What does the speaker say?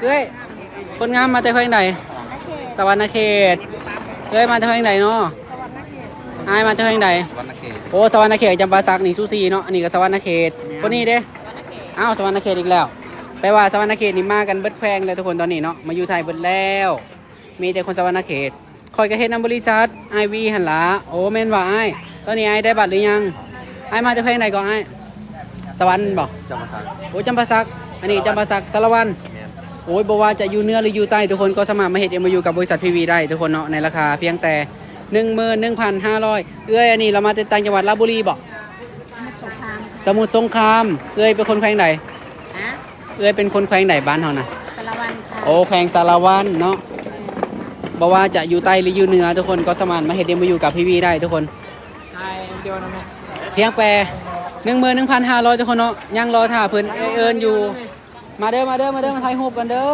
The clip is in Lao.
ເອື້ອຍ ຄົນງາມມາແຕ່ແຂວງໃດ? ສະຫວັນນະເຂດ. ເອື້ອຍມາແຕ່ແຂວງໃດເນາະ? ອ້າຍມາແຕ່ແຂວງໃດ? ສະຫວັນນະເຂດ. ໂອ້ ສະຫວັນນະເຂດ ຈຳປາສັກນີ້ສູສີເນາະ. ອັນນີ້ກໍສະຫວັນນະເຂດ. ຄົນນີ້ເດ້? ອ້າວ ສະຫວັນນະເຂດອີກແລ້ວ. ແປວ່າສະຫວັນນະເຂດນີ້ມາກັນເບິດແຂວງແລ້ວທຸກຄົນ ຕອນນີ້ເນາະ ມາຢູ່ໄທເບິດແລ້ວ. ມີແຕ່ຄົນສະຫວັນນະເຂດ. ຂ້ອຍກໍເຮັດນຳບໍລິສັດອ້າຍວີຫັ້ນລະ. ໂອ້ ແມ່ນວ່າອ້າຍ. ຕອນນີ້ອ້າຍໄດ້ບັດຫຼືຍັງ? ອ້າຍມາຈາກແຂວງໃດເກາະອ້າຍ? ສະຫວັນບໍ? ຈຳປາສັກ. ໂອ້ ຈຳປາສັກ. ອັນນີ້ຈຳປາສັກ ສາລະວັນ. ແມ່ນ. ໂອ້ຍ ບໍ່ວ່າຈະຢູ່ເໜືອຫຼືຢູ່ໃຕ້ ທຸກຄົນກໍສາມາດມາເຮັດເອັມໂອຢູກັບບໍລິສັດພີວີໄດ້ທຸກຄົນເນາະ ໃນລາຄາພຽງແຕ່ໜຶ່ງໝື່ນໜຶ່ງພັນຫ້າຮ້ອຍ. ເອື້ອຍ ອັນນີ້ລາວມາແຕ່ຕ່າງຈັງຫວັດ ລາວບຸລີບໍ? ສະມຸດສົງຄາມ. ສະມຸດສົງຄາມ. ເອື້ອຍເປັນຄົນແຂວງໃດ? ຮະ? ເອື້ອຍເປັນຄົນແຂວງໃດບ້ານເຮົານະ? ສາລະວັນຄ່ະ. ໂອ້ ແຂວງສາລະວັນເນາະ. ບໍ່ວ່າຈະຢູ່ໃຕ້ຫຼືຢູ່ເໜືອ ທຸກຄົນກໍສາມາດມາເຮັດເອັມໂອຢູກັບພີວີໄດ້ທຸກຄົນ. ຖ່າຍວິດີໂອນຳແດ່. ພຽງແຕ່ໜຶ່ງໝື່ນໜຶ່ງພັນຫ້າຮ້ອຍ ທຸກຄົນເນາະ. ຍັງລໍຖ້າເພິ່ນເອີ້ນຢູ່. ມາເດີ ມາເດີ ມາເດີ ມາຖ່າຍຮູບກັນເດີ.